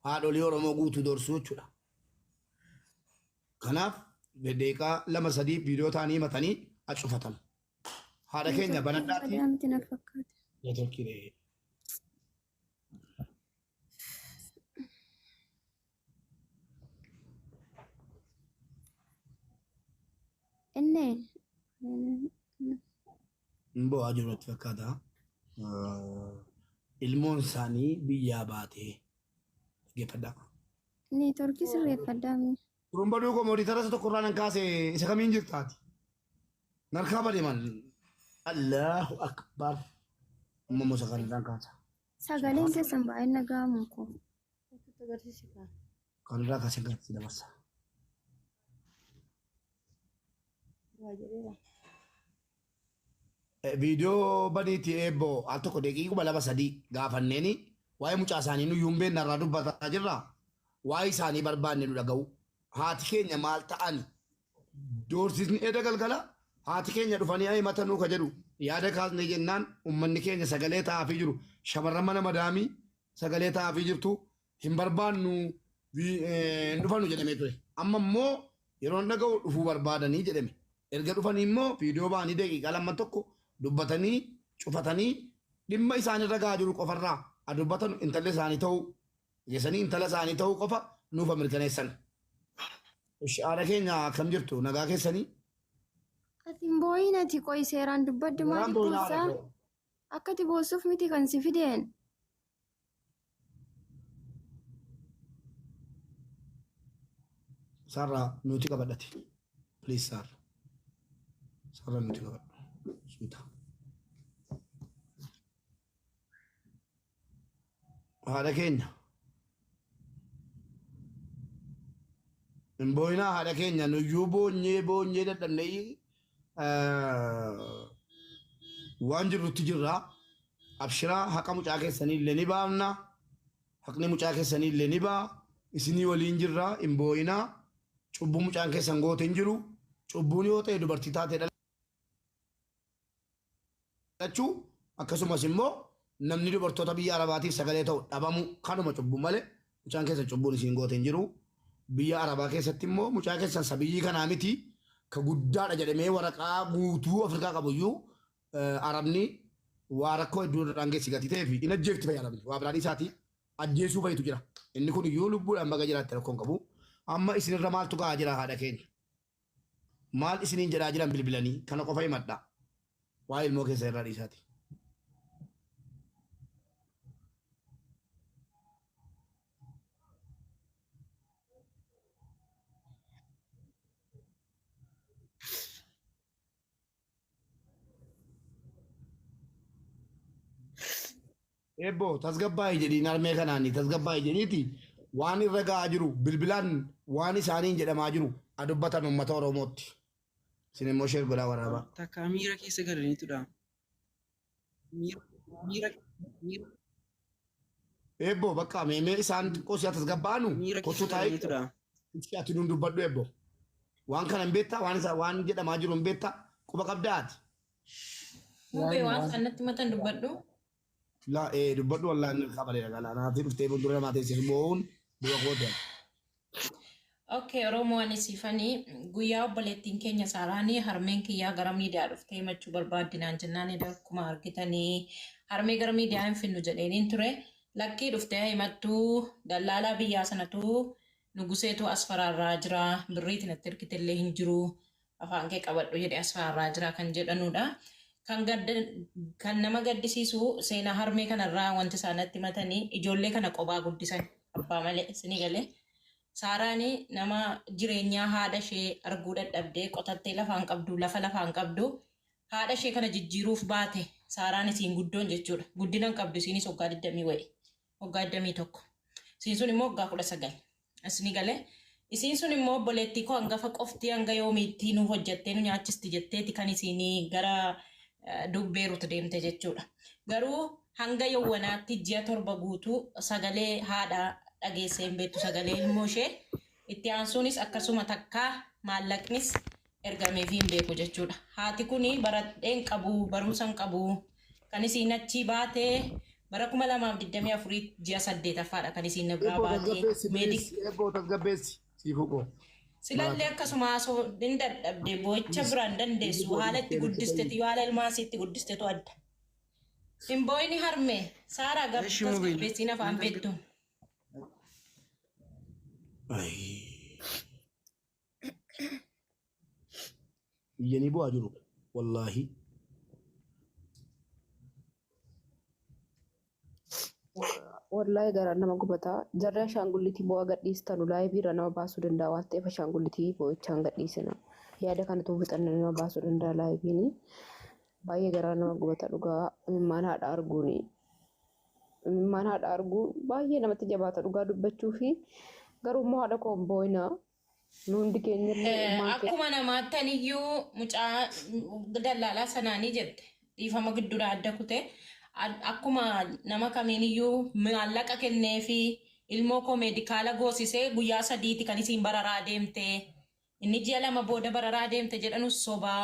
Haadholii Oromoo guutuu doorsuu jechuudha. Kanaaf daqiiqaa 2 3 viidiyoo ta'anii himatanii acufatan. Haadha keenya Neetworkiin banadhaatii badaa miti na fakkaata. neetworkii Inni hin bo'aa jiru natti fakkaata. Ilmoon isaanii biyyaa baatee dhaggeeffadhaa. Neetworkii sirreeffadhaa mee. Turumba duukoo mooditara isa tokko irraa nan kaase isa kamiin jirtaati? Narkaa bade maal? Allahu akbar. Amma immoo isa kan irraan kaasa. Sagaleen keessan baay'een dhaga'amu koo. Akkatti agarsiisi kaa. Kan irraa kaasee kanatti dabarsa. Waa jedheera. Viidiyoo baniitii eebboo al tokko daqiiquma lama sadii gaafanneeni waa'ee mucaa isaanii nuyyuu hin beekna irraa dubbataa jirra. Waa'ee isaanii barbaanne nu dhaga'u. Haati keenya maal ta'ani? Doorsisni eda galgala haati keenya dhufanii haa himatanuu ka jedhu yaada kaasnee jennaan ummanni keenya sagalee ta'aafii jiru. Shamarran mana madaamii sagalee ta'aafii jirtu hin barbaannu hin dhufanu jedhamee ture. Amma immoo yeroon dhaga'u dhufuu barbaadanii jedhame. Erga dhufanii immoo viidiyoo ba'anii daqiiqaa lamman tokko dubbatanii cufatanii dhimma isaan irra gahaa jiru qofarraa haa dubbatanu intalli isaanii ta'uu geessanii intala isaanii ta'uu qofa nuuf haa mirkaneessan. Ishi haadha keenya akkam jirtu nagaa keessanii? Ati hin boo'iin ati qoyi seeraan dubbadhu Garaan maaliif boo'inaa haadha boossaa? koo. Akka ati boossuuf miti kan si fideen. Sarara nuti qabadhati. Please Sarra. Sarara nuti qabadhu. Suuta. Haadha keenya. Hin boo'inaa haadha keenya nuyyuu boonyee boonyee dadhabnee waan jirrutti jirra. Abshiraa haqa mucaa keessanii illee ni baafna. Haqni mucaa keessanii illee ni ba'a. Isinii waliin jirra hin boo'inaa. Cubbuu mucaan keessan goote hin jiru. Cubbuun yoo ta'e dubartii taatee dhalachuu akkasumas immoo namni dubartoota biyya Arabaatiif sagalee ta'u dhabamuu kanuma cubbuu malee mucaan keessan cubbuun isiin goote hin jiru. Biyya Arabaa keessatti immoo mucaa keessan sabiyyii kanaa miti ka guddaadha jedhamee waraqaa guutuu Afrikaa qabu iyyuu Arabni waa rakkoo hedduu irraan geessi gatii ta'ee fi hin ajjeefti fa'i Arabni waa biraa dhiisaati ajjeesuu fa'itu jira. Inni kun iyyuu lubbuudhaan baga jiraatte rakkoo hin qabu. Amma isinirra maaltu ga'aa jira haadha keenya? Maal isiniin jedhaa jiran bilbilanii kana qofa himadhaa. Waa'ee ilmoo keessan irraa dhiisaati. Eebboo tasgabbaa'i jedhiin harmee kanaani tasgabbaa'i jedhiiti waan irra ga'aa jiru bilbilaan waan isaaniin jedhamaa jiru haa dubbatan uummata Oromootti. Isin immoo sheer godhaa waraabaa. Takkaa miira keessa galaniitudha. Miira miira miira Eebboo bakka meemee isaan xiqqoo si'a tasgabbaa'anu miira kottuu keessa taa'ee galaniitudha. Itti ati nuun dubbadhu eebbo. Waan kana hin beektaa waan isa waan jedhamaa jiru hin beektaa quba qabdaa ati. Mubee waan isaan natti himatan dubbadhu. La ee dubbadhu wallaahi inni qabalee dhagaa naatii dhuftee fuuldura namaa teessee boo'uun du'a kooti. Okay, Oromoo ani siifanii guyyaa obboleettiin keenya Saaraanii harmeen kiyyaa gara miidiyaa dhuftee himachuu barbaaddi naan jennaan eda akkuma argitanii harmee gara miidiyaa hin finnu jedheeniin ture. Lakkii dhuftee himattuu dallaalaa biyyaa sanatu Nuguseetu as faraarraa jira birriiti natti ergitellee hin jiru afaan kee qabadhu jedhe as faraarraa jira kan jedhanudha. Kan gadda kan nama gaddisiisu seenaa harmee kanarraa wanti isaan natti himatanii ijoollee kana qobaa guddisan abbaa malee isinii galee. Saaraan nama jireenyaa haadha ishee arguu dadhabdee qotattee lafaan qabdu lafa lafaan qabdu haadha ishee kana jijjiiruuf baate Saaraan isiin guddoon jechuudha. Guddina hin qabdu isiinis waggaa 20 wayi. Waggaa 21. Isiin sun immoo waggaa 19. Isinii galee. Isiin sun immoo obboleettii koo hangafa qofti hanga yoomiitti nu hojjattee nu nyaachisti jetteeti kan isiin gara Beerut deemte jechuudha. Garuu hanga yowwanaatti ji'a 7 guutuu sagalee haadha dhageessee hin beektu sagalee ilmoo ishee. Itti aansuunis akkasuma takkaa maallaqnis ergameefii hin beeku jechuudha. Haati kun baradhee hin qabu, barumsa hin qabu. Kan isiin achii baate Bara 2024 ji'a 8ffaadha kan isiin na biraa Eebboo baatee. tasgabbeessi Meedik please. Eebboo tasgabbeessi. Siifuu koo. Silallee akkasuma osoo hin dadhabde boo'icha biraan dandeessu haala itti guddistetu haala ilmaasii itti guddistetu adda. Hin boo'ini harme Saaraa Eshi Mubin. tasgabbeessiin afaan beektu. Iyyanii bu'aa jiru. Wallaahi. Wallaahi garaan nama gubataa. Jarri ashaangullitii bu'aa gadhiistanu live irra nama baasuu danda'a waan ta'eef ashaangullitii boo'ichaan gadhiisina. Yaada kanatu fixanna nama baasuu danda'a liveiin. Baay'ee garaan nama gubata dhugaa imimmaan haadha arguuni. Imimmaan haadha arguun baay'ee namatti jabaata dhugaa dubbachuu fi garuu immoo haadha koo hin boo'inaa. Nu hundi keenyallee ilmaan keenya. Akkuma namaattan iyyuu mucaa dallaalaa sanaanii jette dhiifama gidduudha adda kute akkuma nama kamiin iyyuu maallaqa kennee fi ilmoo koo medical goosisee guyyaa 3ti kan isiin bararaa deemte inni ji'a 2 booda bararaa deemte jedhanus sobaa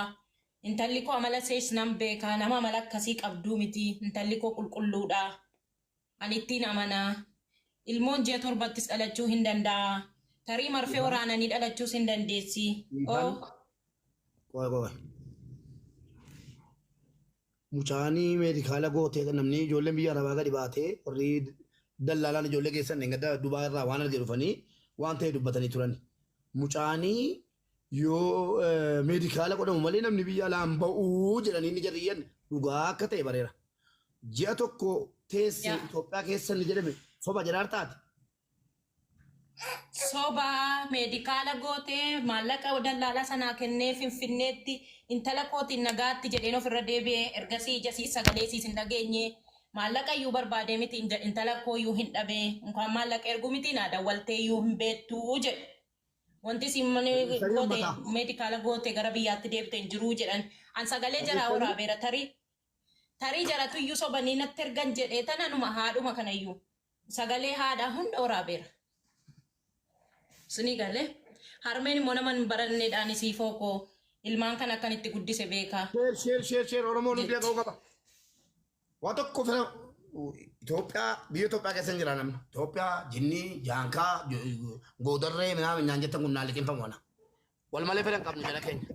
intalli koo amala sees nan beekaa nama amala akkasii qabduu miti intalli koo qulqulluudha ani ittiin amanaa ilmoon ji'a 7ttis dhalachuu hin danda'a tarii marfee waraananii dhalachuus hin dandeessi. Ifaan. Oh. Qoy qoy. Mucaanii medical gootee namni ijoolleen biyya arabaa gadi baatee warri dallaalaan ijoollee keessan gadda Dubaa irraa waan arge dhufanii waan ta'e dubbatanii turan. Mucaanii yoo medical godhamu malee namni biyya alaan ba'uu jedhanii ni jarriyyan dhugaa akka ta'e bareera. Ji'a 1 teesse Itoophiyaa keessa ni jedhame soba jedhaar taate. Sobaa medical gootee maallaqa dallaalaa sanaa kennee Finfinneetti intala kootiin nagaatti jedheen ofirra deebi'ee ergasii ija siis sagalee siis hin dhageenye maallaqa iyyuu barbaadee miti intala koo iyyuu hin dhabee unkaan maallaqa erguu miti naa dawwaltee iyyuu hin beektuu jedhe. Wanti isin mana Dhageessanii goote uummataa. medical goote gara biyyaatti deebite hin jiruu jedhan. An sagalee jaraa Dhageessanii waraabeera tarii tarii jaratu iyyuu sobanii natti ergan jedhee tananuma haadhuma kanayyuu sagalee haadhaa hunda waraabeera. Sinii galee harmeen immoo nama hin baranneedhaan isii fookoo ilmaan kan akkan itti guddise beekaa Share share share share Oromoon hundi jetti. dhaga'uu qaba. Waa tokko fira Itoophiyaa biyya Itoophiyaa keessa hin jira namni. Itoophiyaa jinnii jaankaa goodarree minaa nyaan jettan kun naan liqinfamu ana. Wal malee fira hin qabnu jala keenya.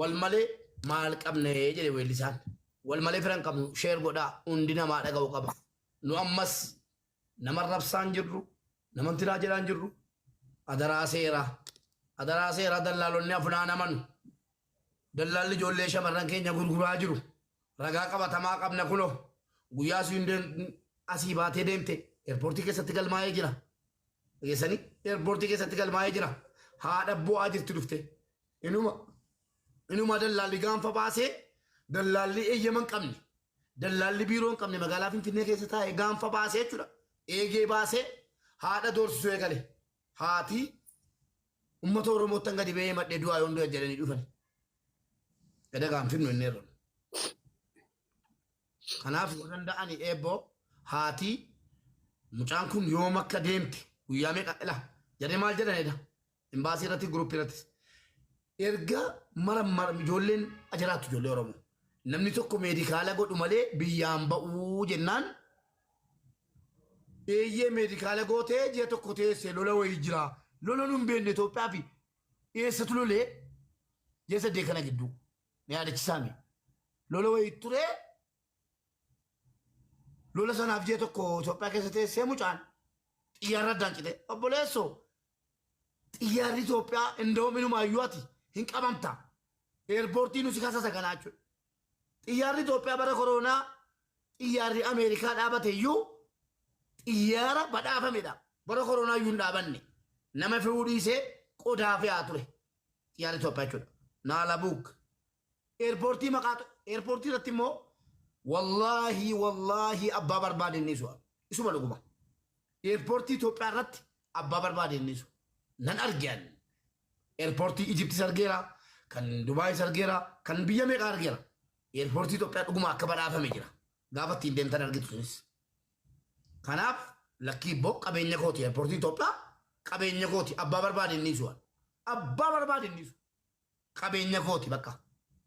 Wal malee maal qabne jedhe weellisaan. Wal malee fira hin qabnu share godhaa hundi namaa dhaga'uu qaba. Nu ammas nama rabsaan jirru nama tiraa jedhaan jirru adaraa seeraa. Adaraa seeraa dallaalonni afunaanaman. Dallaalli ijoollee shamarran keenya gurguraa jiru. Ragaa qabatamaa qabna kunoo. Guyyaa siin asii baatee deemte airportii keessatti galmaa'ee jira. Dhageessanii airportii keessatti galmaa'ee jira. Haadha bu'aa jirti dhufte. Inuma dallaalli gaanfa baasee dallaalli eeyyama hin qabne. Dallaalli biiroo hin qabne magaalaa Finfinnee keessa taa'ee gaanfa baasee jechuudha. Eegee baasee haadha doorsisuu eegale. Haati uummata Oromootti gadi ba'ee madhee du'aa yoon du'e jedhanii dhufan. Gada gaanfinnu inni irra. Kanaaf yoo danda'ani eebboo haati mucaan kun yoom akka deemte guyyaa meeqa ila jedhee maal jedhanidha. Imbaasii irratti groupii irrattis. Erga mara mara ijoolleen ajaraattu ijoollee Oromoo. Namni tokko medical godhu malee biyyaan ba'uu jennaan eeyyee medical gootee ji'a 1 teessee lola wayii jira. Lola nun beekne Itoophiyaa fi eessatu lolee ji'a 8 kana gidduu. Na yaadachisaame. Lola wayii turee lola sanaaf ji'a 1 Itoophiyaa keessa teessee mucaan xiyyaarra addaan cite. Obboleessoo xiyyaarri Itoophiyaa inda'uum inumaayyuu ati hin qabamta. Airportii nu si kasasa kanaa jechuudha. Xiyyaarri Itoophiyaa bara koronaa xiyyaarri Ameerikaa dhaabate iyyuu xiyyaara badhaafamedha. Bara koronaa iyyuu hin dhaabanne. Nama fe'uu dhiisee qodaa fe'aa ture. Xiyyaarri Itoophiyaa jechuudha. Naalabuuk. Airportii maqaa airportii irratti immoo wallaahi wallaahi abbaa barbaade inni isu. Isuma dhuguma. Airportii Itoophiyaa irratti abbaa barbaade inni isu. Nan arge ani. Airportii Ijiptis argeera, kan Dubaayis argeera, kan biyya meeqaa argeera. Airportii Itoophiyaa dhuguma akka badhaafame jira. Gaafa ittiin deemtan argitu sunis. Kanaaf lakkii boo qabeenya kooti airportii Itoophiyaa qabeenya kooti abbaa barbaade inni isu. Abbaa barbaade inni isu. Qabeenya kooti bakka.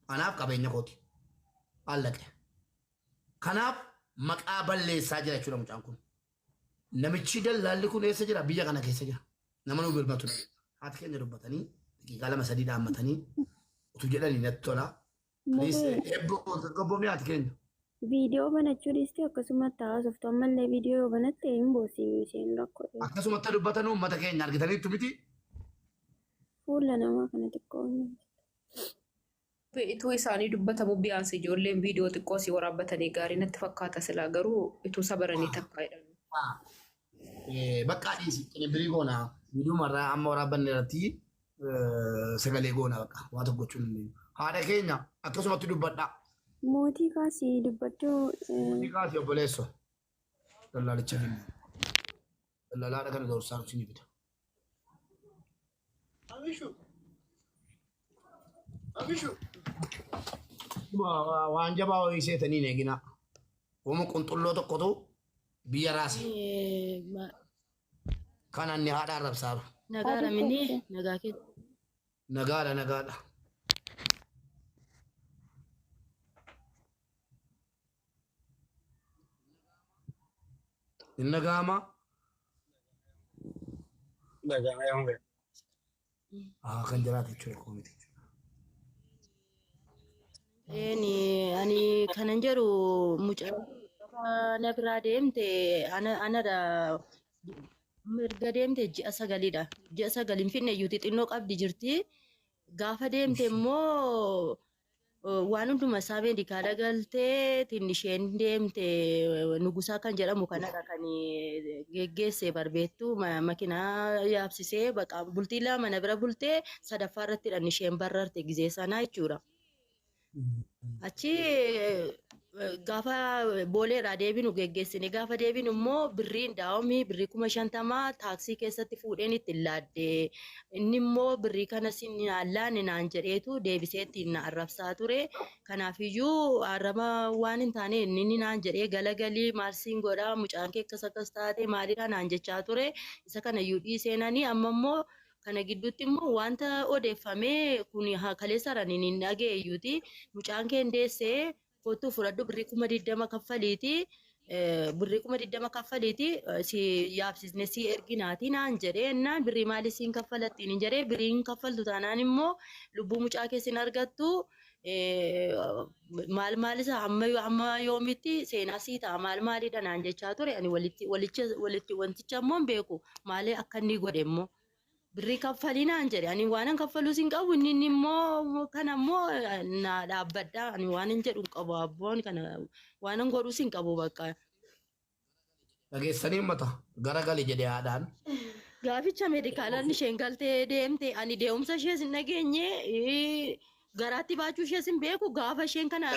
Anaaf qabeenya kooti. Allaqe. Kanaaf Maqaa balleessaa jira jechuudha mucaan kun. Namichi dallaalli kun eessa jira? Biyya kana keessa jira. Nama nu birmatu. Haati keenya dubbatanii daqiiqaa lama sadii dhaammatanii utuu jedhanii natti tola. Please eebboo gabboomni haati keenya. Viidiyoo banachuu dhiistee akkasumatti haasoftu ammallee viidiyoo yoo banatte hin boosii isheen rakkoo. Akkasumatti dubbatan uummata keenya argitaniittu miti. Fuula namaa kana xiqqoo. Ituu isaanii dubbatamu biyyaansi ijoolleen viidiyoo xiqqoo si waraabbatanii gaarii natti fakkaata silaa garuu ituu sabaranii takkaa jedhamu. Bakka dhiisi qinibbirii goona viidiyoo marraa amma waraabbanne irratti sagalee goona bakka waa tokko gochuun hin dandeenyu. Haadha keenya akkasumatti dubbadhaa. Mootii kaasii dubbachuu. Mootii kaasii obboleesso. Dallaalicha kenna. Dallalaadha kana doorsaa isin fida. Amishu. Amishu. Waan jabaa wayii seetanii hin eeginaa. Uuma qunxulloo tokkotu biyya raase. Kan anni haadha arrabsaaru. Nagaadha minni nagaa keessa. Nagaadha nagaadha. Inni nagaama. Nagaa yoom Kan jiraatu jechuudha koomiti. Eeni ani kanan jedhu mucaa na biraa deemte anadha mirga deemte ji'a sagalidha. Ji'a sagal hin finne iyyuu xixinnoo qabdi jirti. Gaafa deemte immoo waan hunduma isaa meedikaala galtee tin isheen deemte Nugusaa kan jedhamu kanadha kan geggeesse barbeettu makinaa yaabsisee baqa bultii lama na bira bultee sadaffaa irratti isheen barrarte gizee sanaa jechuudha. Achi gaafa booleedhaa deebinu geggeessine gaafa deebinu immoo birriin daa'omii birrii 50,000 taaksii keessatti fuudheen ittiin laadde. Inni immoo birrii kana sin laanne naan jedheetu deebisee ittiin na arrabsaa ture. Kanaafiyyuu arraba waan hin taane inni naan jedhee galagalii maal siin godhaa mucaan kee akkas akkas taate maalidha naan jechaa ture. Isa kana iyyuu dhiiseenanii amma immoo kana gidduutti immoo wanta odeeffamee kun kaleessaraan hin dhaga'eeyyuuti. Mucaan kee deessee kottuu fudhadhu birrii 20,000 kaffaliiti. Birrii 20,000 kaffaliiti si yaabsisne si erginaati naan jedhee naan birrii maalii siin kaffalattiin hin jedhee birriin kaffaltu taanaan immoo lubbuu mucaa keessin argattu maal maal isa hamma yoomitti seenaa sii ta'a maal maalidha naan jechaa ture. Ani walitti wanticha immoo hin beeku maalee akka inni godhe immoo. Birrii kaffalii naan jedhe ani waan kaffaluus hin qabu inni immoo kana immoo na dhaabbadha ani waan hin jedhu hin qabu abboon kana waan hin godhuus hin qabu bakka. Dhageessanii uummata garagali jedhee haadhaan. Gaaficha meedikaalaan isheen galtee deemte ani deemsa ishees hin dhageenye garaatti baachuu ishees hin beeku gaafa isheen kana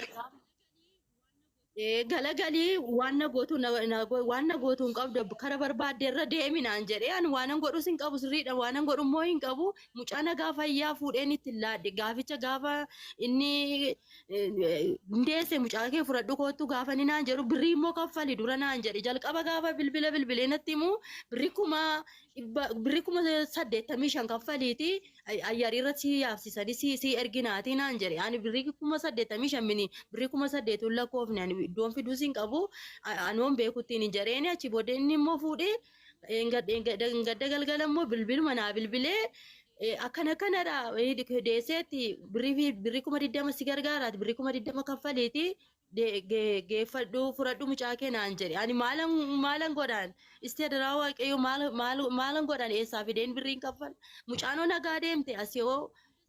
galagalii waan na gootu waan na gootu hin qabdu kara barbaadde irra deemi naan jedhee ani waan hin godhus hin qabu sirriidha waan hin godhu immoo hin qabu mucaa nagaa fayyaa fuudheen itti laadde gaaficha gaafa inni deesse mucaa kee fudhadhu kottu gaafa inni naan jedhu birrii immoo kaffali dura naan jedhe jalqaba gaafa bilbila bilbilee natti himu birrii 85,000 kaffaliiti ayyarii irratti si yaabsisanii si erginaati naan jedhe ani birrii 85,000 mini birrii 8,000 lakkoofne ani iddoon fiduus hin qabu anoon beekuttiin hin jedheeni achi booda inni immoo fuudhee gadda galgala immoo bilbiluma naa bilbilee akkana kanadha deesseetti birrii 20,000 si gargaaraati birrii 20,000 kaffaliiti geeffadhu fudhadhu mucaa kee naan jedhe ani maalan godhaan istee daraa waaqayyo maalan godhaan eessaa fideen birriin kaffal mucaanoo nagaa deemte as yoo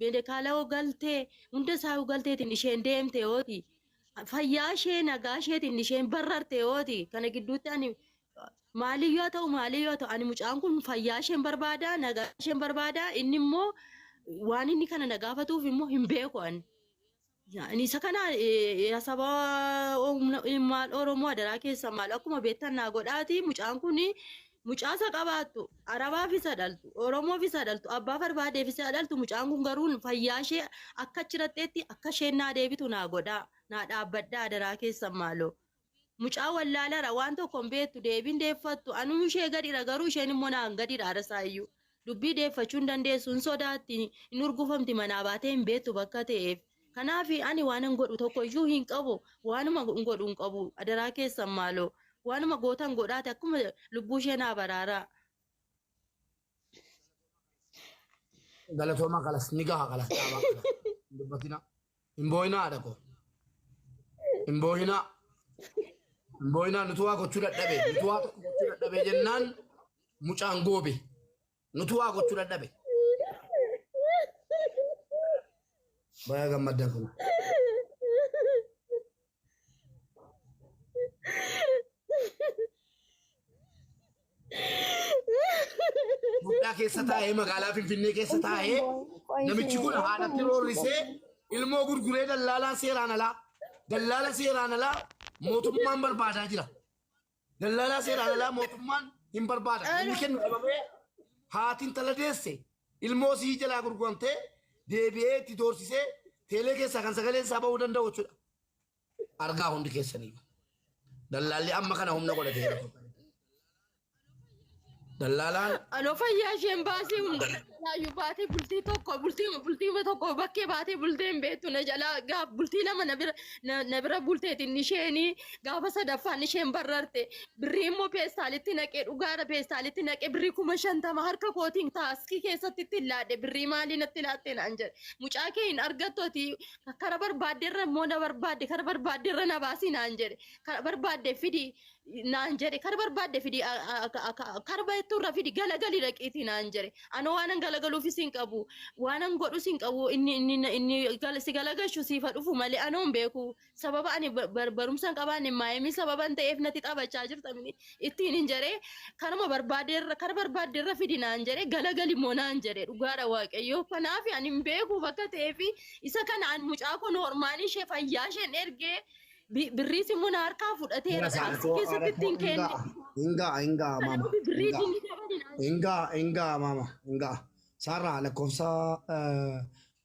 meedikaala yoo galtee hunda isaa yoo galteetiin isheen deemte yooti fayyaa ishee nagaa isheetiin isheen barrarte yooti kana gidduutti ani maaliyyoo ta'u ani mucaan kun fayyaa isheen barbaada nagaa isheen barbaada inni immoo waan inni kana na gaafatuuf immoo hin beeku ani. Ani isa kana saba maal Oromoo adaraa keessa maal akkuma beektan naa godhaati mucaan kun mucaa isa qabaattu Arabaaf isa dhaltu Oromoof isa dhaltu abbaa barbaadeef isa dhaltu mucaan kun garuu fayyaa ishee akka achiratteetti akka isheen naa deebitu naa godhaa naa dhaabbadhaa adaraa keessa maaloo. Mucaa wallaalara waan tokko hin beektu deebiin deeffattu anuu ishee gadiidha garuu isheen immoo naan gadiidha arasaayyuu dubbii deeffachuu hin dandeessu hin sodaatti hin urgufamti manaa baatee hin beektu bakka ta'eef. Kanaaf ani waanan godhu tokko iyyuu hin qabu. Waanuma godhu hin qabu. Adaraa keessan maaloo. Waanuma gootan godhaate akkuma lubbuu ishee naa baraaraa. Galatoomaa kalas ni gaha kalas dhaabaa kalas. Hin dubbatinaa. Hin boo'inaa haadha koo. Hin boo'inaa. Hin boo'inaa nutu waa gochuu dadhabe. Nutu waa tokko gochuu dadhabe jennaan mucaan goobe. Nutu waa gochuu dadhabe. Baay'ee gammaddan kun. Itoophiyaa keessa taa'ee magaalaa Finfinnee keessa taa'ee namichi kun haadhatti roorrisee ilmoo gurguree dallaalaan seeraan alaa dallaala seeraan alaa mootummaan barbaadaa jira. Dallaalaa seeraan alaa mootummaan hin barbaada. Inni kennu dhabamee haati intala deesse ilmoo sii jalaa gurguramtee deebi'ee itti doorsisee teelee keessaa kan sagaleen isaa ba'uu danda'u jechuudha. Argaa hundi keessaniyyuu. Dallaalli amma kana humna godhateera. Dallaalaan Anoo fayyaa isheen baasee hundaayyuu baatee bultii tokko bultii tokko bakkee baatee bultee hin beektu na jalaa gaaf bultii lama na bira na bira bulteetiin isheenii gaafa sadaffaan isheen barrarte birrii immoo peestaalitti naqee dhugaadha peestaalitti naqee birrii 50,000 harka kootiin taaskii keessatti itti laadhe birrii maalii natti laatte naan jedhe mucaa kee hin argattu ati kara barbaaddeerra immoo na barbaadde kara barbaaddeerra na baasii naan jedhe kara barbaadde fidi naan jedhe kara barbaadde fidi kara baay'attuu irra fidi galagali dhaqiitii naan jedhe anoo waanan galagaluufis hin qabu waanan godhus hin qabu inni inni inni si galagashu siifa dhufu malee anoo hin beeku sababa ani barumsa hin qabaanne maayimii sababa hin ta'eef natti taphachaa jirta ittiin hin jedhe kanuma barbaaddeerra kara barbaaddeerra fidi naan jedhe galagali immoo naan jedhe dhugaadha waaqayyo kanaaf ani hin beeku bakka ta'eef isa kana an mucaa kun hormaanii ishee fayyaa isheen ergee birriis immoo na harkaa fudhateera taaksii keessatti ittiin kenne. Hingaa hingaa maama. Birrii inni dabali naan Hingaa hingaa maama hingaa. Saarraa lakkoofsa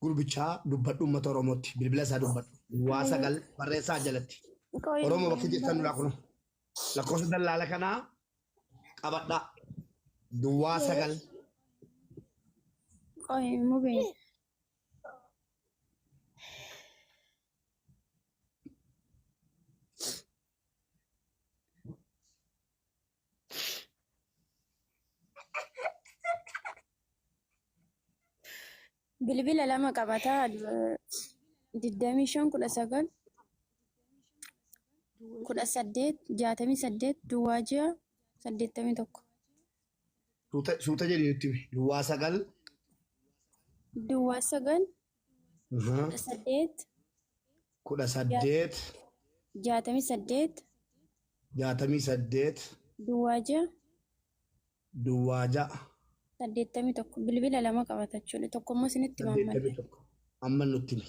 gurbichaa dubbadhu uummata Oromootti bilbila isaa dubbadhu. Waa sagal barreessaa jalatti. Oromoo bakki jirtan duraa kun lakkoofsa dallaala kanaa qabadhaa. Duwwaa sagal Qoy mubee. Bilbila lama qabataa 25 19 18 68 06 81. Suuta jedhi nutti himi. Duwwaa sagal. Duwwaa sagal 18 18 68 68 06 06 81 bilbila lama qabata jechuudha. Tokko immoo isinitti 81. Amma nutti himi.